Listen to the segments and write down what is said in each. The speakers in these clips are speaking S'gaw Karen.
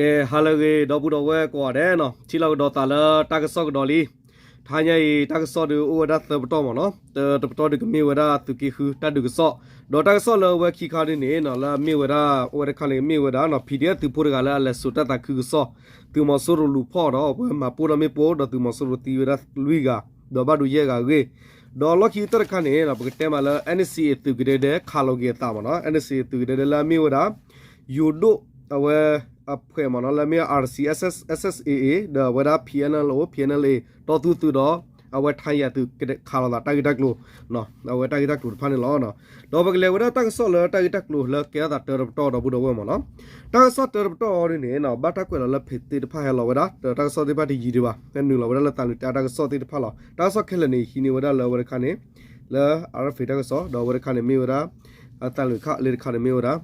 ကဲ ဟါလၢအဂ့ၤ ဒီပုၢ်ဒီဝဲၢ်ကိးဂၤဒဲးနီၤ, ထံၣ်လိာ်ကဒီးသးလၢတၢ်ကစီၣ်ကဒီးလံ. တဟါညါအံၤ တၢ်ကစီၣ်ဒုးအိၣ်ဝဲဒၣ်သၢပတီၢ်မ့ၢ်နီၤ, တပတီၢ်ဒုးကမ့ၢ်ဝဲဒၣ်သုးက့ဃု တၢ်ဒုးကစီၣ်, ဒီးတၢ်ကစီၣ်လၢအဝဲခံခါဒုးန့ၣ်နီၤ လၢအမ့ၢ်ဝဲဒၣ် အိၣ်ဝဲတခါန့ၣ် မ့ၢ်ဝဲဒၣ်နီၤ PDF သုးဖိတဂၤလၢအလဲၤစိာ်တၢ်သးခုကစီၣ်, သုးမီၤစိရိၤလူၤဖီၣ်ဒီး အဝဲမၤပိၢ်ထီၣ်မ့ၣ်ပိၢ် ဒီးသုးမီၤစိရိၤသံဝဲဒၣ်လွံၢ်ဂၤ, ဒီးဘၣ်ဒိယဲၢ်ဂၤအဂ့ၢ်, ဒီးလီၢ်ခံကတၢၢ်တခါန့ၣ် ပကတဲမးလၢ NCA သုးကဒဲဒဲ ခးလီၤက့ၤအသးမ့ၢ်နီၤ, NCA သုးကဒဲဒဲလၢအမ့ၢ်ဝဲဒၣ် ယိၤဒိၣ် အဝဲအဖှဲးမ့ၢ်နီၤ လၢအမ့ၢ် RCSS SSAA ဒီးအဝဲဒၣ် PNLO PNLA တီသူသုးဒီး အဝဲထါယၤသုး ခးလိာ်သးတၢ်ဂ့ၢ်တၢ်ကျိၤ, အဝဲတၢ်ဂ့ၢ်တၢ်ကျိၤတဖၣ်န့ၣ်လီၤ. ဒီးပကလဲၤဝဲဒၣ်တၢ်ကစီၣ်လၢတၢ်ဂ့ၢ်တၢ်ကျိၤလၢကဲထီၣ်သးတၢတပတီၢ် ဒီပုၢ်ဒီဝဲၢ်မ့ၢ်နီၤ, တၢ်ကစီၣ်တၢတပတီၢ်အီၤဒ်န့ၣ် ဘၣ်တၢ်ကွဲးလီၤလၢ page သ့ၣ်တဖၣ်ဟဲလီၤဝဲဒၣ် ဒီးတၢ်ကစီၣ်သ့ၣ်တဖၣ်တယံၤဒံးဘၣ်, ဟဲနုာ်လီၤဝဲဒၣ်လၢသးလွံၢ်တၢ်တၢ်ကစီၣ်သ့ၣ်တဖၣ်လီၤ. တၢ်ကစီၣ်ခဲလၢာ်န့ၣ် ဟံးန့ၢ်ဝဲဒၣ်လၢအဝဲတခါန့ၣ် လၢ RFA တၢ်ကစီၣ် ဒီးအဝဲတခါန့ၣ်မ့ၢ်ဝဲဒၣ် သးလွံၢ်ခါ လၢတခါန့ၣ်မ့ၢ်ဝဲဒၣ်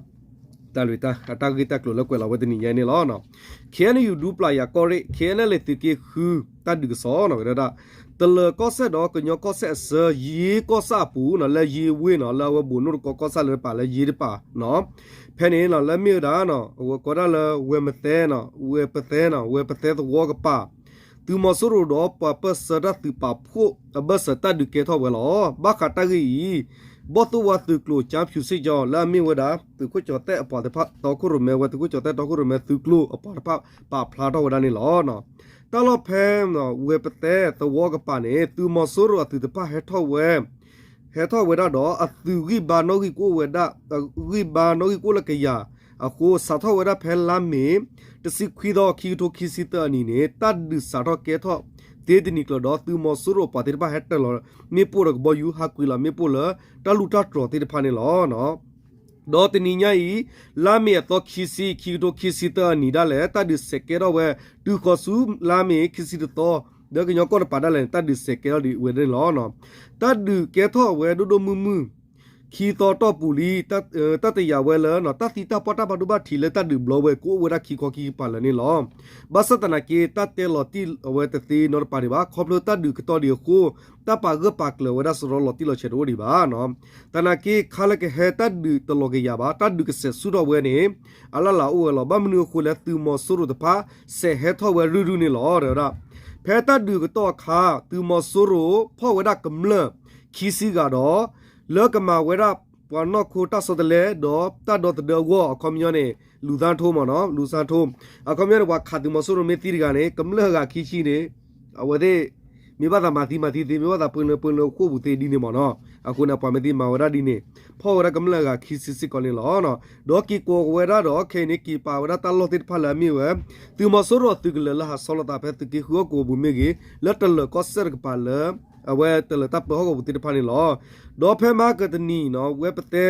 သးလွံၢ်တၢ် တၢ်ဂ့ၢ်တၢ်ကျိၤလၢကွဲးလီၤဝဲတနံၤညါအံၤန့ၣ်လီၤ. KNU ဒူပျၢ်ယၤကီၢ်ရ့ၣ် KNLA သုးက့ဃု တၢ်ဒုးကစီၣ်နီၤ ကဒၣ် တလၢၤကီၢ်စဲၣ်ဒီးကညီကီၢ်စဲၣ်အဆၢ ယ့ကီၢ်ဆၣ်အပူၤနီၤ လၢယ့ဝ့ၢ်နီၤ လၢအဝဲဘိၣ်နိၣ်တကီကီၢ်ဆၣ်လၢတပၤလၢယ့တပၤနီၤ, ဖဲန့ၣ်နီၤ လၢမ့ၢ်ဝဲဒၣ်နီၤ အဝဲကိးဒၣ်လၢဝဲၤပသဲနီၤ ဝဲၤပသဲနီၤ ဝဲၤပသဲသဝီကပၤ သုးမီၤစိရိၤဒီးပှၤပၢၢ်ဆၢတၢ်သုးပာ်ဖှိၣ်အဘၢၣ်စၢၤတၢ်ဒုးကဲထီၣ်ဝဲလီၤ. ဘၣ်ဃးတၢ်ဂ့ၢ်အံၤ ဘီၣ်သိၣ်ဝါသုးကျိၤ ကၠါဖြူစ့ၣ်ကၠီ လၢအမ့ၢ်ဝဲဒၣ် သုးခိၣ်ကၠီၤသဲၣ်အပှၤသ့ၣ်တဖၣ် တီခိၣ်ရိၣ်မဲဝဲ သုးခိၣ်ကၠီၤသဲၣ်တီခိၣ်ရိၣ်မဲသုးကျိၤအပှၤတဖၣ် ပာ်ဖျါထီၣ်ဝဲဒၣ်န့ၣ်လီၤ. တၢ်လီၢ်ဖဲ ဝဲၤပသဲသဝီကပၤန့ၣ် သုးမီၤစိရိၤအသုးတဖၣ်ဟဲထီၣ်ဝဲ ဟဲထီၣ်ဝဲဒၣ်ဒီး အသုးဂံၢ်ဘါနီၣ်ဂံၢ်ကအိၣ်ဝဲဒၣ် ဂံၢ်ဘါနီၣ်ဂံၢ်ကအိၣ်လၢကယၤအဃိ စးထီၣ်ဝဲဒၣ်ဖဲလါမ့ၤ တဆံခွံသီ ခံကထိခံဆံသၢအနံၤန့ၣ် တၢ်ဒုးစးထီၣ်ကဲထီၣ်သ့တနံၤကျၢၤဒီး သုးမီၤစိရိၤအပှၤသ့ၣ်တဖၣ်ဟဲတၢၤလီၤမ့ၣ်ပိၢ်ဒီးကဘီယူၤ ဟးကွံာ်လီၤမ့ၣ်ပိၢ်လၢတၢ်လူၢ်တၢ်တြီၤသ့ၣ်တဖၣ်န့ၣ်လီၤ. ဒီးတနံၤညါအံၤ လါမ့ၤအသီခံဆံ ခံကထိခံဆံသၢအနံၤဒၣ်လဲာ် တၢ်ဒုးစဲးကဲထီၣ်ဝဲ တုၤဃီၤဆူလါမ့ၤခံဆံတသီ လၢကညီကီၢ်တပၤဒၣ်လဲာ်န့ၣ် တၢ်ဒုးစဲးကဲထီၣ်ဒံးဝဲန့ၣ်လီၤ. တၢ်ဒုးကဲထီၣ်ဝဲဒိၣ်ဒိၣ်မုၢ်မုၢ် ခံသီတီၢ်ပူၤလံ တၢ်တယာ်ဝဲလၢ တၢ်သံတၢ်ပှၢ်တၢ်ဘၣ်ဒိဘၣ်ထံးလၢတၢ်ဒုးဘျီဝဲ ကအိၣ်ဝဲဒၣ်ခံခီခံကပၤလၢာ်န့ၣ်လီၤ. ဘၣ်ဆၣ်သနာ်က့ တၢ်တဲလီၤတံၢ်အဝဲတသ့နီတပၤဒံးဘၣ် ခီဖျိတၢ်ဒုးကတီၤဒံးအဃိ တၢ်ပာ်ဂၢၢ်ပာ်ကျၢၤဝဲဒၣ်စရီလီၤတံၢ်လီၤဆဲးတအိၣ်ဒံးဘၣ်. သနာ်က့ ခါလၢကဟဲတၢ်ဒုးတလီၤကယၤဘၣ် တၢ်ဒုးကစဲးဆူၣ်ထီၣ်ဝဲန့ၣ် အလၢ်လၢ်အိၣ်ဝဲလီၤ. ဘၣ်မနုၤအဃိလဲၣ် သုးမီၤစိရိၤတဖၣ် စဲးဟဲထီၣ်ဝဲရုၢ်ရုၢ်န့ၣ်လီၤ တဲဝဲဒၣ်. ဖဲတၢ်ဒုးကတီၤအခါ သုးမီၤစိရိၤဖီၣ်ဝဲဒၣ်ကမျၢၢ်ခံဆံဂၤဒီး လၢကမၤဝဲဒၣ်ပှၤနီၢ်ခိတၢ်ဆီတလဲ ဒီးတၢ်ဒီသဒၢအဂီၢ် အခီပညီန့ၣ် လူၤသၣ်ထိမ့ၢ်နီၤ လူၤသၣ်ထိ အခီပညီန့ၣ် ပှၤခးသုးမီၤစိရိၤမ့ၢ်သံတဂၤန့ၣ် ကမျၢၢ်ဂၤခံဆံန့ၣ် အဝဲသ့ၣ် မ့ၢ်ဘၣ်သးမၤသံမၤသံသ့ မ့ၢ်ဘၣ်သးပှဲၤလၢပှဲၤလၢဃိာ်ပူၤသ့ဒ်န့ၣ်မ့ၢ်နီၤ အဃိန့ၣ် ပှၤမ့ၢ်သံမၤဝဲဒၣ်ဒ်န့ၣ် ဖီၣ်ဝဲဒၣ်ကမျၢၢ်ဂၤခံဆံစ့ၢ်ကီးန့ၣ်လီၤ. ဒီးက့ၤကိးဝဲဒၣ်ဒီး ခဲအံၤန့ၣ် က့ၤပာ်ဝဲဒၣ်တၢ်လီၢ်သ့ၣ်တဖၣ်လၢအမ့ၢ်ဝဲ သုးမီၤစိရိၤအသုးကလၢၤလၢဟးဆီလီၤသးဖဲသုးက့ဃုဟီၣ်ကဝီၤပူၤမ့ၢ်ဂ့ၤ လၢတလၢၤကီၢ်စဲၣ်တကပၤလၢ အဝဲတလၢၤတၢ်ပၢဟီၣ်ကဝီၤပူၤသ့ၣ်တဖၣ်န့ၣ်လီၤ. ဒီးဖဲမဟါကတနံၤနီၤ ဝဲပသဲ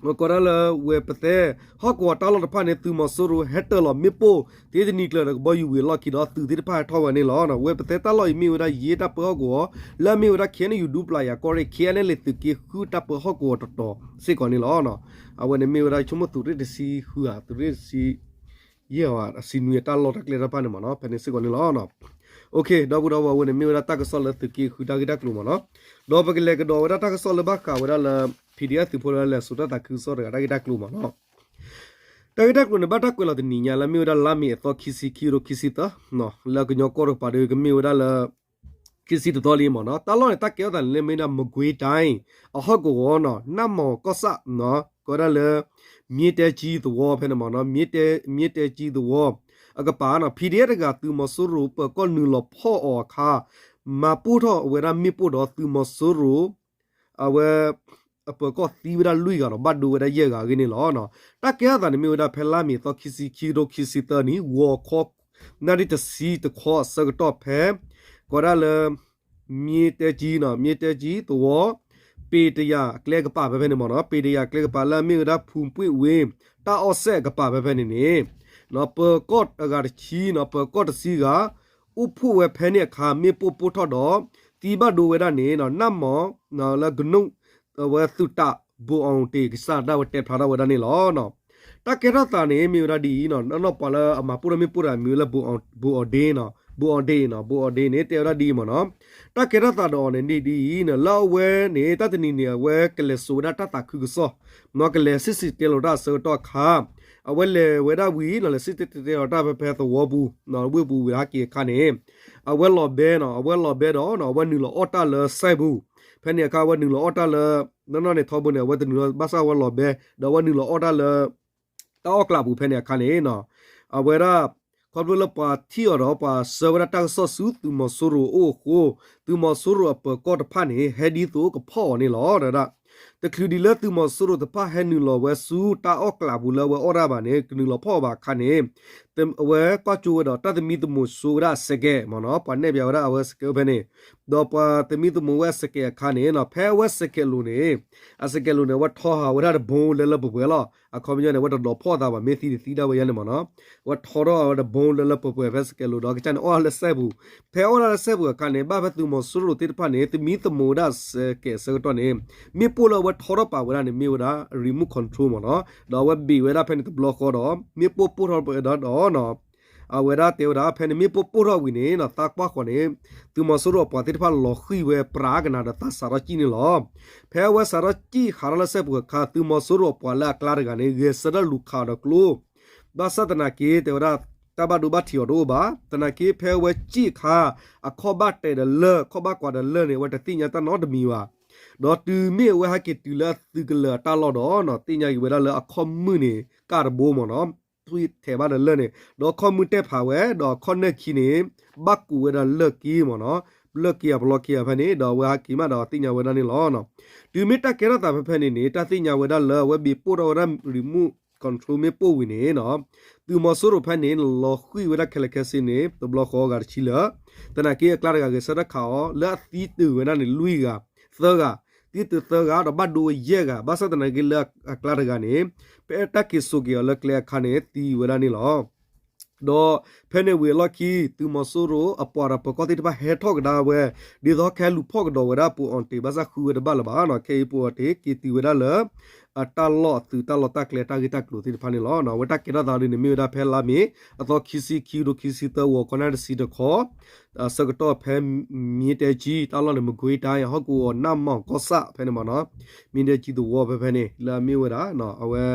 ကိးဒၣ်လၢဝဲပသဲ ဟီၣ်ကဝီၤတၢ်လီၢ်တဖၣ်န့ၣ် သုးမီၤစိရိၤဟဲတၢၤလီၤမ့ၣ်ပိၢ် သ့တနံၤကျၢၤဒီးကဘီယူၤဝံၤအလီၢ်ခံဒီးသုးသ့ၣ်တဖၣ်ဟဲထီၣ်ဝဲန့ၣ်လီၤ. ဝဲပသဲတၢ်လီၢ်အံၤမ့ၢ်ဝဲဒၣ်ယ့တၢ်ပၢဟီၣ်ကဝီၤ လၢအမ့ၢ်ဝဲဒၣ် KNU ဒူပျၢ်ယၤကီၢ်ရ့ၣ် KNLA သုးက့ဃုတၢ်ပၢဟီၣ်ကဝီၤတတီၤစ့ၢ်ကီးန့ၣ်လီၤ. အဝဲန့ၣ်မ့ၢ်ဝဲဒၣ်ဆိကမိၣ်သုးရ့ၣ်တဆံဃုဧါ သုးရ့ၣ်တဆံ ယဲၢ်ဧါ အဆံနွံအတၢ်လီၢ်တၢ်ကျဲတဖၣ်န့ၣ်မ့ၢ်နီၤ ဖဲန့ၣ်စ့ၢ်ကီးန့ၣ်လီၤ. ဒီပုၢ်ဒီဝဲၢ် အဝဲန့ၣ်မ့ၢ်ဝဲဒၣ်တၢ်ကစီၣ်လၢသုးက့ဃုတၢ်ဂ့ၢ်တၢ်ကျိၤမ့ၢ်နီၤ. ဒီးပကလဲၤကဒီးဝဲဒၣ်တၢ်ကစီၣ်လၢဘၣ်ဃးဝဲဒၣ်လၢ PDF သုးဖိလၢလဲၤစိာ်တၢ်သးခုကစီၣ်တဂၤတၢ်ဂ့ၢ်တၢ်ကျိၤမ့ၢ်နီၤ. တၢ်ဂ့ၢ်တၢ်ကျိၤန့ၣ် ဘၣ်တၢ်ကွဲးလီၤတနံၤညါလၢမ့ၢ်ဝဲဒၣ်လါမ့ၤအသီခံဆံ ခံကထိခံဆံသၢ လၢကညီကီၢ်တကပၤဒီးကမ့ၢ်ဝဲဒၣ်လၢ ခံဆံတသီလံမ့ၢ်နီၤ. တၢ်လီၢ်န့ၣ် တၢ်ကဲထီၣ်သးန့ၣ်လၢမ့ၢ်ဒၣ် မကွေးတိုင်း အဟီၣ်ကဝီၤနီၤ နၢ်မီၢ်ကီၢ်ဆၣ် ကိးဒၣ်လၢ မြစ်တဲကြီးသဝီဖဲန့ၣ်မ့ၢ်နီၤ မြစ်တဲကြီး မြစ်တဲကြီးသဝီ အကပၤနီၤ PDF တဂၤ သုးမီၤစိရိၤပၢၤကီၢ်နုာ်လီၤဖီၣ်အီၤအခါ မၤပိၢ်ထီၣ်ဝဲဒၣ်မ့ၣ်ပိၢ်ဒီးသုးမီၤစိရိၤ အဝဲ အပၢၤကီၢ်သံဝဲဒၣ်လွံၢ်ဂၤဒီး ဘၣ်ဒိဝဲဒၣ်ယဲၢ်ဂၤအဂ့ၢ်န့ၣ်လီၤ. တၢ်ကဲထီၣ်သးန့ၣ်မ့ၢ်ဝဲဒၣ်ဖဲလါမ့ၤသီခံဆံ ခံကထိခံဆံသၢနံၣ် ဂီၤခီ နၣ်ရံၣ်တဆံတခီအဆၢကတီၢ်ဖဲ ကိးဒၣ်လၢ မြစ်တဲကြီးနီၤ မြစ်တဲကြီးသဝီ ပေတရာကျဲကပၤဖဲဖဲန့ၣ်မ့ၢ်နီၤ ပေတရာကျဲကပၤလၢအမ့ၢ်ဝဲဒၣ် ဖူပွင့်ဝင်း တၢ်အီၣ်စဲၣ်အကပၤဖဲဖဲန့ၣ်န့ၣ် ပၢၤကီၢ်အဂၤတဆံနီၤ ပၢၤကီၢ်တဆံဂၤ အိၣ်ဖှိၣ်ဝဲဖဲန့ၣ်အခါ မ့ၣ်ပိၢ်ပိၢ်ထီၣ်ဒီး သံဘၣ်ဒိဝဲဒၣ်န့ၣ် နၢ်မီၢ် လၢကနူး အဝဲသုးတး ဘိၣ်အီၣ်တ့ၢ်ကစၢ်ဒၣ်ဝဲတဲဖျါထီၣ်ဝဲဒၣ်န့ၣ်လီၤ. တၢ်ကဲထီၣ်သးန့ၣ် မ့ၢ်ဝဲဒၣ်ဒ်အံၤနီၤ နီၢ်နီၢ်ပှၤလၢအမၤပိၢ်ထီၣ်မ့ၣ်ပိၢ်တဂၤမ့ၢ်ဝဲလၢ ဘိၣ်အီၣ်ဒ့နီၤ ဘိၣ်အီၣ်ဒ့ၣ်နီၤ ဘိၣ်အီၣ်ဒ့ၣ်န့ၣ် တဲဝဲဒၣ်ဒ်အံၤမ့ၢ်နီၤ, တၢ်ကဲထီၣ်သးဒီးအီၤန့ၣ်ဒ်အံၤနီၤ လၢအဝဲန့ၣ် တၢ်တနံၤန့ၣ် အဝဲကလဲၤစိာ်ဝဲဒၣ်တၢ်သးခုကစီၣ်, ကလဲၤစံၣ်တဲၤတဲလီၤတၢ်အဆၢကတီၢ်အခါ အဝဲလဲၤဝဲဒၣ်ဝံၤနီၤ လဲၤစံၣ်တဲၤတဲလီၤတၢ်ဖဲဖဲသဝီပူၤ ဝ့ၢ်ပူၤဝံၤဟဲက့ၤအခါန့ၣ် အဝဲလီၤဘဲနီၤ အဝဲလီၤဘဲဒီးနီၤ အဝဲနုာ်လီၤအီၣ်တၢ်လၢစဲပူၤ, ဖဲန့ၣ်အခါ အဝဲနုာ်လီၤအီၣ်တၢ်လၢ နီၢ်နီၢ်န့ၣ်ထီဘိန့ၣ် အဝဲတနုာ်လီၤဘၣ်ဆၣ်အဝဲလီၤဘဲ ဒီးအဝဲနုာ်လီၤအီၣ်တၢ်လၢ တၢ်အီၣ်ကျးပူၤဖဲန့ၣ်အခါန့ၣ်နီၤ အဝဲဒၣ် ခီဖျိလၢပှၤထံၣ်အီၤဒီး ပှၤဆှၢဝဲဒၣ်တၢ်ကစီၣ်ဆူသုးမီၤစိရိၤအအိၣ်အဃိ သုးမီၤစိရိၤအပၢၤကီၢ်တဖၣ်န့ၣ် ဟဲဒ်သိးကဖီၣ်အီၤန့ၣ်လီၤ. ဒီး တချုးဒံးလၢသုးမီၤစိရိၤတဖၣ်ဟဲနုာ်လီၤဝဲဆူတၢ်အီၣ်ကျးပူၤလၢအဝဲအီၣ်ဒၣ်ဘၣ်န့ၣ် ကနုာ်လီၤဖီၣ်အီၤဘၣ်အခါန့ၣ် အဝဲကွၢ်ကၠိဝဲဒီးတၢ်သမံသမိးဆိဝဲဒၣ်အစဲးကဲးမ့ၢ်နီၤ ပှၤနဲၣ်ပၠးဝဲဒၣ်အဝဲစဲးကဲးဖဲန့ၣ် ဒီးပှၤသမံသမိးဝဲအစဲးကဲးအခါန့ၣ်နီၤ ဖဲအဝဲစဲးကဲးလိၤန့ၣ် အစဲးကဲးလိၤန့ၣ် အဝဲထီဟးဝဲဒၣ်တဘိလၢလၢပှဲၤပှဲၤလီၤ. အခီပညီန့ၣ် အဝဲတဒိးဖီၣ်သးဘၣ် မ့ၢ်သံတသံဒၣ်ဝဲယဲန့ၣ်မ့ၢ်နီၤ အဝဲထီထီၣ်ဝဲတဘိလၢလၢပှဲၤပှဲၤဖဲစဲးကဲးလိၤဒီး ကစၢ်န့ၣ်အီၣ်ဒၣ်လၢစဲပူၤ, ဖဲအီၣ်ဒၣ်လၢစဲပူၤအခါန့ၣ် ဘၣ်ဖဲသုးမီၤစိရိၤသ့ၣ်တဖၣ်န့ၣ် သမံသမိးဝဲဒၣ်စဲးကဲးအဆၢကတီၢ်န့ၣ် မ့ၣ်ပိၢ်လၢအဝဲထီထီၣ်ပာ်ဝဲဒၣ်န့ၣ် မ့ၢ်ဝဲဒၣ် remote control မ့ၢ်နီၤ ဒီးအဝဲဘ့ၣ်ဝဲဒၣ်ဖဲန့ၣ်တဘျီဃီဒီး မ့ၣ်ပိၢ်ပိၢ်ထီၣ်ဝဲဒၣ်ဒီး အဝဲဒၣ်တဲဝဲဒၣ် ဖဲန့ၣ်မ့ၣ်ပိၢ်ပိၢ်ထီၣ်ဝံၤန့ၣ်နီၤ သးကွၢ်ဃီၤန့ၣ် သုးမီၤစိရိၤအပှၤသ့ၣ်တဖၣ်လီၤဃံၤဝဲပြးကနၤဒီးသးစးထီၣ်စံၣ်န့ၣ်လီၤ. ဖဲအဝဲစးထီၣ်စံၣ်ဟးထီၣ်လၢစဲပူၤအခါ သုးမီၤစိရိၤအပှၤလၢအကျါတဂၤန့ၣ် ဂဲၤဆၢထၢၣ်လူၤခးဒီးကျိ ဘၣ်ဆၣ်သနာ်က့ တဲဝဲဒၣ် တၢ်ဘၣ်ဒိဘၣ်ထံးအီၤတအိၣ်ဘၣ်. သနာ်က့ ဖဲအဝဲစံၣ်အခါ အခီၣ်ဘၣ်တဲာ်ဒီးလၢၢ် အခီၣ်ဘၣ်ကွၢ်ဒီးလၢၢ်န့ၣ် အဝဲတသ့ၣ်ညါတၢ်နီတမံၤဘၣ်. ဒီးတုၤမ့ၢ်အဝဲဟဲက့ၤတုၤလၢအသုးကလၢၤအတၢ်လီၢ်ဒီး သ့ၣ်ညါက့ၤဝဲဒၣ်လၢအခီၣ်မုၢ်န့ၣ် ကၢ်တဘိမ့ၢ်နီၤ ထွံၣ်ထဲးဘၣ်ဒီးလၢၢ်န့ၣ် ဒီးအခီၣ်မုၢ်တဲၢ်ဖးဝဲ ဒီးအခီၣ်နၢၢ်ခံန့ၣ် ဘၣ်ကူးဝဲဒၣ်လၢၢ်က့မ့ၢ်နီၤ လၢၢ်က့အပလီၢ်က့အဖဲန့ၣ် ဒီးအဝဲဟဲက့ၤမးဒီးသ့ၣ်ညါဝဲဒၣ်န့ၣ်လီၤ. တုၤမ့ၢ်တၢ်ကဲထီၣ်သးဖဲဖဲန့ၣ်န့ၣ် တၢ်သ့ၣ်ညါဝဲဒၣ်လၢအဝဲဘ့ၣ်ပိၢ်ထီၣ်ဝဲဒၣ် remote control မ့ၣ်ပိၢ်ဝံၤန့ၣ်နီၤ သုးမီၤစိရိၤဖဲန့ၣ် လီၤဃံၤဝဲဒၣ်ခဲလၢာ်ခဲဆ့န့ၣ် တဘျီဃီဂၤတဆံလၢာ် သနာ်က့အကျါတဂၤဂဲၤဆၢထၢၣ်ခးအီၤ လၢအသံတုၤဝဲဒၣ်န့ၣ် လွံၢ်ဂၤ သၢဂၤ သံတုၤသၢဂၤ ဒီးဘၣ်ဒိဝဲယဲၢ်ဂၤ ဘၣ်ဆၣ်သနာ်က့လၢအကျါတဂၤန့ၣ် ဖဲတၢ်က့ၤစိာ်က့ၤအီၤလၢကျဲအခါန့ၣ် သံဝဲဒၣ်န့ၣ်လီၤ. ဒီးဖဲန့ၣ်ဝံၤအလီၢ်ခံ သုးမီၤစိရိၤအပှၤဒီးပၢၤကီၢ်သ့ၣ်တဖၣ်ဟဲထီၣ်ကဒါဝဲ ဒ်သိးကဟဲလူၤဖီၣ်ကဒီးဝဲဒၣ်ပူၤအီၤတ့ၢ် ဘၣ်ဆၣ်ဃုဝဲတဘၣ်လၢၤဘၣ်နီၤ ခဲအံၤပူၤအီၤတ့ၢ် က့ၤတုၤဝဲဒၣ်လၢ အတၢ်လီၢ်အသုးတၢ်လီၢ်တၢ်ကျဲတၢ်ဂ့ၢ်တၢ်ကျိၤသ့ၣ်တဖၣ်န့ၣ်လီၤ. အဝဲတၢ်ကဲထီၣ်သးဒ်န့ၣ် မ့ၢ်ဝဲဒၣ်ဖဲလါမ့ၤ အသီခံဆံ ခံကထိခံဆံသၢ ဂီၤခီနၣ်တဆံတခီ ဆၢကတီၢ်ဖဲ မံၤတဲကၠံ တၢ်လီၢ်န့ၣ် မကွ့ၤတၢ် ဟီၣ်ကဝီၤ နၢ်မီၢ်ကီၢ်ဆၣ်ဖဲန့ၣ်မ့ၢ်နီၤ မံၤတဲကၠံသဝီဖဲဖဲန့ၣ် လၢအမ့ၢ်ဝဲဒၣ် အဝဲ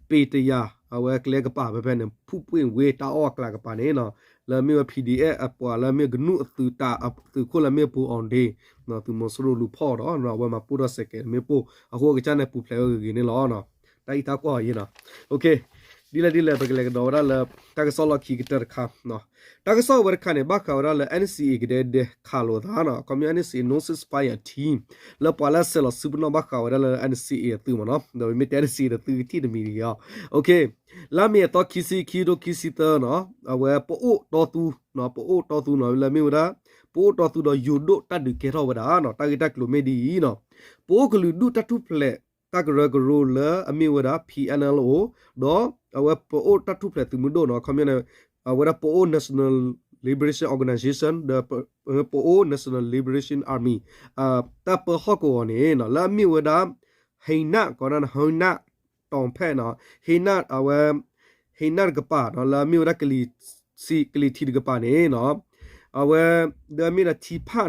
ပ့တယၤ အဝဲကျဲကပၤဖဲဖဲန့ၣ် ဖူၣ်ပှ့ၣ်ဝ့တၢ်အီၣ်အကျးကပၤန့ၣ်နီၤ လၢအမ့ၢ်ဝဲ PDF အပှၤလၢအမ့ၢ်ကနူၣ်အသုးတၢ်အသုးခိၣ်လၢအမ့ၢ်ပူၤအီၤဒ့ သုးမီၤစိရိၤလူၤဖီၣ်ဒီး အဝဲမၤပိၢ်ထီၣ်စဲးကဲးမ့ၣ်ပိၢ် အဃိကစၢ်န့ၣ်ပူၤဖျဲးဝဲဂ့ၤဂ့ၤန့ၣ်လီၤ. တၢ်အံၤတၢ်ကွၢ်အီၤယဲနီၤ ဒ်လဲၣ်ဒ်လဲၣ် ပကလဲၤကဒီးဝဲဒၣ်လၢ တၢ်ကစီၣ်လီၢ်ခံကတၢၢ်တခါ တၢ်ကစီၣ်ဝဲတခါန့ၣ် ဘၣ်ဃးဝဲဒၣ်လၢ NCA ကဒဲဒဲခးလိာ်သးနီၤ ခီပညီ NCA No Ceasefire ထံ လၢပှၤလၢအဆဲးလီၤဆူပနီၣ်ဘၣ်ဃးဝဲဒၣ်လၢ NCA အသုးမ့ၢ်နီၤ ဒီးမ့မ့ၢ်တဲ NCA ဒီးသုကထံၣ်တမံၤတဂ့ၤအီၤ လါမ့ၤအသီခံဆံ ခံကထိခံဆံသၢနီၤ အဝဲပအိၣ်တီသူ ပအိၣ်တီသူနီၤ လၢမ့ၢ်ဝဲဒၣ် ပအိၣ်တီသူဒီးယိၤဒိၣ်တၢ်ဒုးကဲထီၣ်ဝဲဒၣ်နီၤ တၢ်ဂ့ၢ်တၢ်ကျိၤမ့ၢ်ဒ်အံၤနီၤ ပအိၣ်ကလုာ်ဒူၣ်တၢ်ထူၣ်ဖျဲး တၢ်ကရၢကရိလၢအမ့ၢ်ဝဲဒၣ် P N L O ဒီးအဝဲပအိၣ်တၢ်ထူၣ်ဖျဲးသုးမုၢ်ဒိၣ်နီၤ ခီပညီန့ၣ် အဝဲဒၣ်ပအိၣ် National Liberation Organization ဒီးပအိၣ် National Liberation Army တၢ်ပၢဟီၣ်ကဝီၤန့ၣ်နီၤ လၢအမ့ၢ်ဝဲဒၣ် ဟံးနၢ် ကီးနၢ် ဟံးနၢ် တီၢ်ဖဲနီၤ ဟံးနၢ် အဝဲ ဟံးနၢ်တကပၤနီၤ လၢအမ့ၢ်ဝဲဒၣ် ကလံၤထံးတကပၤန့ၣ်နီၤ အဝဲ ဒီးမ့ၢ်ဒီး ထံ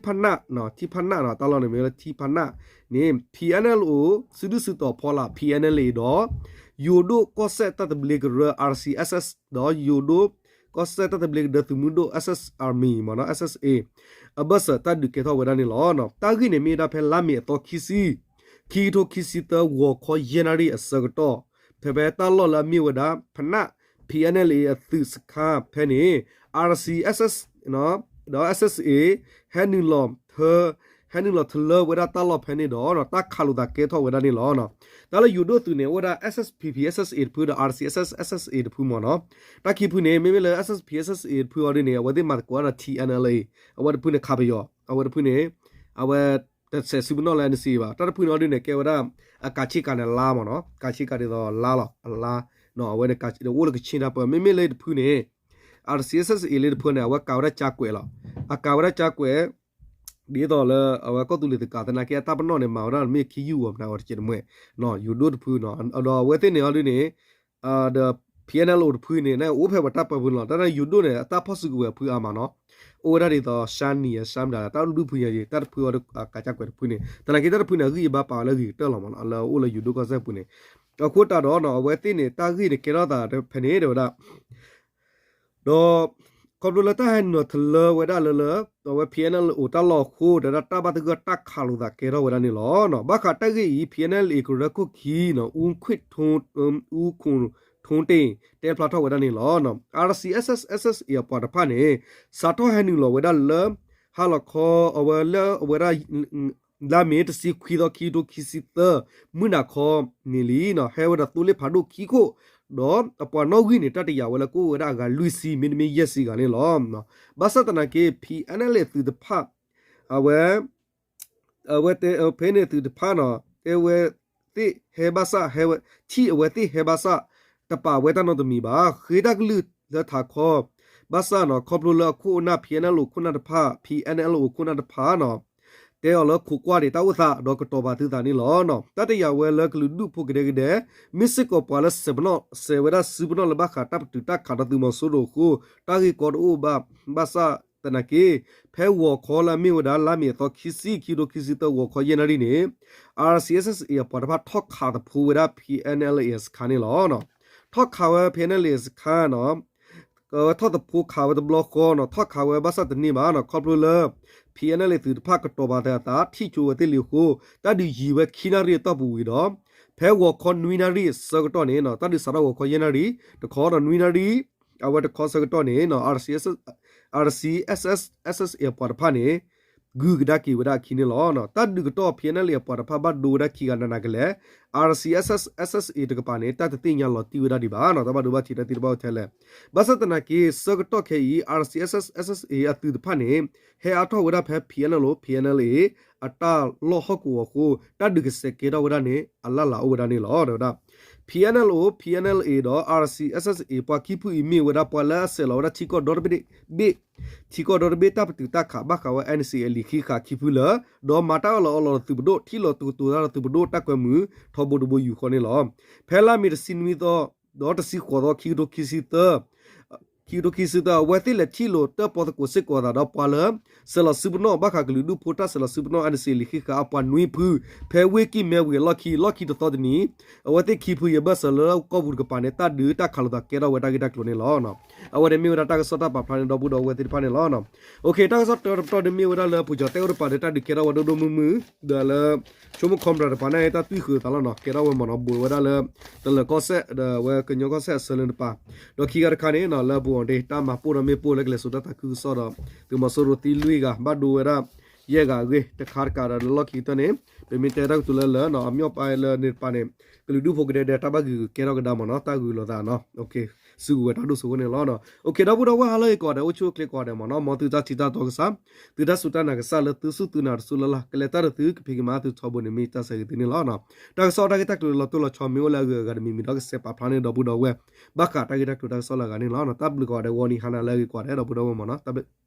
ဖးနၢ် ထံဖးနၢ်နီၤ တၢ်လီၢ်န့ၣ်မ့ၢ်ဝဲဒၣ် ထံဖးနၢ်န့ၣ် P N L O စုဒုၣ်စုတီၤဖီလာ် P N L A ဒီး ယိၤဒိၣ်ကီၢ်စဲၣ်တၢ်သဘျ့ကရၢ R C S S ဒီးယိၤဒိၣ် ကီၢ်စဲၣ်တၢ်သဘျ့ကရၢသုးမုၢ်ဒိၣ် S S Army မ့ၢ်နီၤ S S A အဘၢၣ်စၢၤတၢ်ဒုးကဲထီၣ်ဝဲဒၣ်န့ၣ်လီၤ. တၢ်ဂ့ၢ်န့ၣ်မ့ၢ်ဝဲဒၣ်ဖဲလါမ့ၤအသီခံဆံ ခံကထိခံဆံသၢ ဂီၤခီယဲၢ်နၣ်ရံၣ်အဆၢကတီၢ် ဖဲဖဲတၢ်လီၢ်လၢအမ့ၢ်ဝဲဒၣ် ဖးနၢ် P N L A အသုးစခါဖဲန့ၣ် R C S S ဒီး S S A ဟဲနုာ်လီၤ ဟဲနုာ်လီၤထလၢဝဲဒၣ်တၢ်လီၢ်ဖဲန့ၣ်ဒီး တၢ်ခးလိာ်သးကဲထီၣ်ဝဲဒၣ်န့ၣ်လီၤ. တၢ်လၢယိၤဒိၣ်သုးန့ၣ် အိၣ်ဝဲဒၣ် S S P P S S A တဖုဒီး R C S S S A တဖုမ့ၢ်နီၤ. တၢ်ခံဖုန့ၣ် မ့မ့ၢ်လၢ S S P S S A တဖုအီၤဒ်န့ၣ် အဝဲသ့ၣ်မၤသကိးဒီး T N L A အဝဲတဖုန့ၣ်ခးပယီၤ အဝဲတဖုန့ၣ် အဝဲ တဆဲးစုပနီၣ်လၢ N C A ဘၣ်. တၢ်တဖုန့ၣ်အီၤဒ်န့ၣ် ကဲဝဲဒၣ် အကးဆ့ကၤန့ၣ်လါမ့ၢ်နီၤ ကးဆ့ကၤဒ်သိးလါလီၤ အလါ အဝဲန့ၣ်အိၣ်လၢကဆ့ၣ်တၢ်ပၢ မ့မ့ၢ်လၢတဖုန့ၣ် R C S S A လၢတဖုန့ၣ် အဝဲကးဝဲဒၣ်ကၠါကွဲးလီၤ. အကးဝဲဒၣ်ကၠါကွဲး ဒ်သိးလၢ အဝဲကီၢ်သူလ့ၤသကးသနာ်က့ အတၢ်ပနီၣ်န့ၣ် မၤဝဲဒၣ်မ့ၢ်ခံယူၢ်ဝီၤမနုၤအီၤတကဲးတမှဲၤ ယိၤဒိၣ်တဖု ဒီးအဝဲသ့ၣ်န့ၣ်အီၤဒ်န့ၣ် ဒီး P N L O တဖုန့ၣ် အိၣ်ဖဲပှၤတၢ်ပၢဖုလီၤ. တၢ်န့ၣ်ယိၤဒိၣ်န့ၣ် အတၢ်ဖီၣ်စုကဝဲၤဖုအါမးနီၤ. အိၣ်ဝဲဒၣ်ဒ်သိး ရှါနံၤ ရှါမတၤ တၢ်ဒူၣ်ဖုညါယံၤ တၢ်တဖုအီၤကးကၢ်ကွဲးတဖုန့ၣ် သနာ်က့တၢ်တဖုန့ၣ် အဂံၢ်အဘါပာ်ဝဲလၢအဂ့ၤကတၢၢ်လီၤမးနီၤ လၢအအိၣ်လၢယိၤဒိၣ်ကီၢ်စဲၣ်ပူၤန့ၣ်. အဃိသတးဒီးနီၤ အဝဲသ့ၣ်န့ၣ် တၢ်ဂ့ၢ်န့ၣ်ကဲထီၣ်သးဖဲန့ၣ် တဲဝဲဒၣ် ဒီး ခီဖျိလၢတၢ်ဟဲနုာ်လီၤထီၣ်လၢဝဲဒၣ်လၢလၢ အဝဲ P N L O တၢ်လီၢ်အဃိ ဒီးတၢ်ဘၣ်သဂၢၢ်တၢ်ခးလိာ်သးကဲထီၣ်ဝဲဒၣ်န့ၣ်လီၤ. ဘၣ်ဃးတၢ်ဂ့ၢ်အံၤ P N L A ကရၢခိၣ်ခံနီၤ အူခွ့ၣ် ထိတ့ၢ် တဲဖျါထီၣ်ဝဲဒၣ်န့ၣ်လီၤ. R C S S S A အပှၤတဖၣ်န့ၣ် စးထီၣ်ဟဲနုာ်လီၤဝဲဒၣ်လၢ ဟါလီၤခီ အဝဲလၢအဝဲဒၣ် လါမ့ၤတဆံခွံသီ ခံကထိခံဆံသၢ မုၢ်နၤခီန့ၣ်လံနီၤ ဟဲဝဲဒီးသိလ့ၣ်ဖးဒိၣ်ခံခိၣ် ဒီးအပှၤနီၣ်ဂံၢ်န့ၣ် တၢ်တယာ်ဝဲလၢကအိၣ်ဝဲဒၣ်အဂၤလွံၢ်ဆံ မ့တမ့ၢ်ယဲၢ်ဆံဂၤန့ၣ်လီၤ. ဘၣ်ဆၣ်သနာ်က့ P N L A သုးတဖၣ် အဝဲ အဝဲတဲဖဲန့ၣ်သုးတဖၣ်နီၤ တဲဝဲသ့ၣ်ဟဲဘၣ်ဆၣ် ဟဲဝဲ ထံၣ်အဝဲသ့ၣ်ဟဲဘၣ်ဆၣ် တပာ်ဝဲတၢ်နီတမံၤဘၣ် ဃ့တၢ်ကလုၢ်လၢထးခီ ဘၣ်ဆၣ်နီၤ ခီဖျိလၢအခိၣ်အနၢ် P N L O ခိၣ်နၢ်တဖၣ် P N L O ခိၣ်နၢ်တဖၣ်နီၤ တဲအီၤလၢခိးကွၢ်ဒံးတၢ်အိၣ်သး ဒီးကတီၤပာ်သုသးန့ၣ်လီၤ. တၢ်တယာ်ဝဲလၢကလုာ်ဒူၣ်ဖိကဒဲကဒဲ မ့ၢ်စ့ၢ်ကီးပှၤလၢစဲးပနီၣ် စဲးဝဲဒၣ်စုပနီၣ်လၢဘၣ်ဃးတၢ်ပတုာ်တၢ်ခးဒီးသုးမီၤစိရိၤအဃိ တၢ်ဂ့ၢ်ကီတအိၣ်ဘၣ် ဘၣ်ဆၣ်သနာ်က့ ဖဲဂီၤခီလၢအမ့ၢ်ဝဲဒၣ် လါမ့ၤအသီခံဆံ ခံကထိခံဆံသၢ ဂီၤခီယဲၢ်နၣ်ရံၣ်န့ၣ် R C S S A အပှၤတဖၣ်ထီၣ်ခးသဖိဝဲဒၣ် P N L A စခါန့ၣ်လီၤ. ထီၣ်ခးဝဲ P N L A စခါနီၤ ထီၣ်သဖိခးဝဲတဘျီဃီနီၤ ထီၣ်ခးဝဲဘၣ်ဆၣ်တန့ၢ်ဘၣ်နီၤ ခီဖျိလၢ P N L A သုးတဖၣ်ကတီၤပာ်သးအသး ထံၣ်ဆိဝဲသ့ၣ်လံအဃိ တၢ်ဒုးယံၤဝဲခံနၣ်ရံၣ်အတီၢ်ပူၤဝံၤဒီး ဖဲဂီၤခီနွံနၣ်ရံၣ်ဆၢကတီၢ်န့ၣ် တၢ်ဒုးစးထီၣ်ဂီၤခီယဲၢ်နၣ်ရံၣ် တခီဒီးနွံနၣ်ရံၣ် အဝဲတခီဆၢကတီၢ်န့ၣ် R C S S S A အပှၤတဖၣ်န့ၣ် ဂုၤကဒါက့ၤဝဲဒၣ်အခံန့ၣ်လီၤ. တၢ်ဒုးကတီၢ် P N L A အပှၤတဖၣ်ဘၣ်ဒိဝဲဒၣ်ခံဂၤနးနးကလဲာ် R C S S S A တကပၤန့ၣ် တၢ်တသ့ၣ်ညါလီၤတံၢ်ဝဲဒၣ်ဒံးဘၣ်နီၤ တၢ်ဘၣ်ဒိဘၣ်ထံးတၢ်သ့ၣ်တဖၣ်အိၣ်ထဲလဲၣ်. ဘၣ်ဆၣ်သနာ်က့ ဆၢကတီၢ်ခဲအံၤ R C S S S A အသုးတဖၣ်န့ၣ် ဟဲအါထီၣ်ဝဲဒၣ်ဖဲ P N L O P N L A အတၢ်လီၢ်ဟီၣ်ကဝီၤအဃိ တၢ်ဒုးကစဲးကဲထီၣ်ဝဲဒၣ်န့ၣ် အလၢ်လၢ်အိၣ်ဝဲဒၣ်န့ၣ်လီၤ တဲဝဲဒၣ်. P N L O P N L A ဒီး R C S S A ပှၤခံဖုအံၤမ့ၢ်ဝဲဒၣ်ပှၤလၢအဆဲးလီၤဝဲဒၣ်ထံကီၢ်ဒီတဘ့ၣ် ထံကီၢ်ဒီတဘ့ၣ်တၢ်ပတုာ်တၢ်ခးဘၣ်ဃးဝဲ N C A လံာ်ဃံးဃာ်ခံဖုလၢ ဒီးမၤတၢ်အၢၣ်လီၤအီလီၤဒီးသုးပဒိၣ် ထံၣ်လိာ်သကိးသကိးတၢ်ဒီးသုးပဒိၣ်တၢ်ကွဲမုာ်ထီဘိတဘိယူၢ်ဃီန့ၣ်လီၤ. ဖဲလါမ့ၤတဆံနွံသီ ဒီးတဆံဃိးသီ ခံကထိခံဆံသၢ ခံကထိခံဆံသၢ အဝဲသ့ၣ်လဲၤထံၣ်လိာ်တၢၣ်ပီသကိးစ့ၢ်ကီးသးဒီးပှၤလၢ ဆဲးလီၤစုပနီၣ်ဘၣ်ဃးကလုာ်ဒူၣ်ဖိတၢ်ဆဲးလီၤစုပနီၣ် N C A လံာ်ဃံးဃာ်အပှၤနွံဖု ဖဲဝ့ၢ်ကံၢ်မဲဝ့ၤအလီၢ်ခံ လီၢ်ခံတသီတနံၤ အဝဲသ့ၣ်ခံဖုယဘၢၣ်စၢၤလၢကီၢ်ပူၤတကပၤန့ၣ် တၢ်ဒုးတၢ်ခးလိာ်သးကဲထီၣ်ဝဲတၢ်ဂ့ၢ်တၢ်ကျိၤန့ၣ်လီၤ. အဝဲန့ၣ်မ့ၢ်ဝဲဒၣ်တၢ်ကစီၣ်တၢ်ပာ်ဖျါန့ၣ် ဒီပုၢ်ဒီဝဲၢ်သ့ၣ်တဖၣ်န့ၣ်လီၤ. တၢ်ကစီၣ်တၢတပတီၢ်န့ၣ်မ့ၢ်ဝဲဒၣ်လၢ ပူၤကၠီၤတဲအိၣ်တပၤဒီးတၢ်ဒုးကဲထီၣ်ဝဲဒိၣ်ဒိၣ်မုၢ်မုၢ် ဒီးလၢ ဆိကမိၣ်ခီပြးတပၤန့ၣ် တၢ်သွံၣ်ဃုာ်သးလီၤနီၤ ကဲထီၣ်ဝဲမ့ၢ်နီၤ ဘူးဝဲဒၣ်လၢ တလၢၤကီၢ်စဲၣ် ဒီးအဝဲကညီကီၢ်စဲၣ်အဆၢလၢတပၤ ဒီးခံဂၤတခါန့ၣ်နီၤ လၢပူၤအီၤဒ့ တၢ်မၤပိၢ်ဒီးမ့ၢ်ပိၢ်လၢကလဲၤစိာ်တၢ်သးခုကစီၣ်ဒီး သုးမီၤစိရိၤသံလွံၢ်ဂၤ ဘၣ်ဒိဝဲဒၣ် ယဲၢ်ဂၤအဂ့ၢ် တခါတကးဒီးလၢလီၢ်ခံကတၢၢ်န့ၣ် ပမ့ၢ်တဲတၢ်ကတိၤလၢလၢနီၤ အမ့ၢ်အီၣ်ပာ်လၢန့ၣ်တပၤန့ၣ် ကလုာ်ဒူၣ်ဖိကဒဲဒဲး တၢ်ဘၣ်ဂုာ်ကဲထီၣ်ကဒါမ့ၢ်နီၤ တၢ်ဂုာ်လိာ်သးနီၤ စုကဝဲၤတၢ်ဒိၣ်စိဝဲန့ၣ်လီၤ. ဒီပုၢ်ဒီဝဲၢ်ဟါလၢအဂ့ၤကိးဂၤဒဲး အိၣ်ဆူၣ်အိၣ်ချ့ကိးဂၤဒဲးမ့ၢ်နီၤ မ်သုတၢ်ထံၣ်တၢ်တီကစၢ် သုတၢ်စူၢ်တၢ်နာ်ကစၢ်လၢသုစူၢ်သုနာ်တစူၢ်လၢ်လၢ် ကလဲၤတၢ်ဒီးသုကဖံးကမၤသုထီဘိန့ၣ် မ့ၢ်တၢ်ဆၢဂ့ၤသုန့ၣ်လီၤ. တၢ်ကစီၣ်တၢ်ဂ့ၢ်တၢ်ကျိၤလီၤတိၢ်လီၤဆီမ့ၢ်အိၣ်လၢအဂုၤအဂၤတမံၤမံၤဒီး ကစဲးပာ်ဖျါန့ၣ် ဒီပုၢ်ဒီဝဲၢ် ဘၣ်ဃးတၢ်ဂ့ၢ်တၢ်ကျိၤတၢ်ကစီၣ်လၢအဂၤန့ၣ်လီၤ. တၢ်ဘျုးကိးဂၤဒဲး ဂီၤနံၤဟါနၤလၢအဂ့ၤကိးဂၤဒဲး ဒီပုၢ်ဒီဝဲၢ်မ့ၢ်နီၤ တၢ်ဘျုး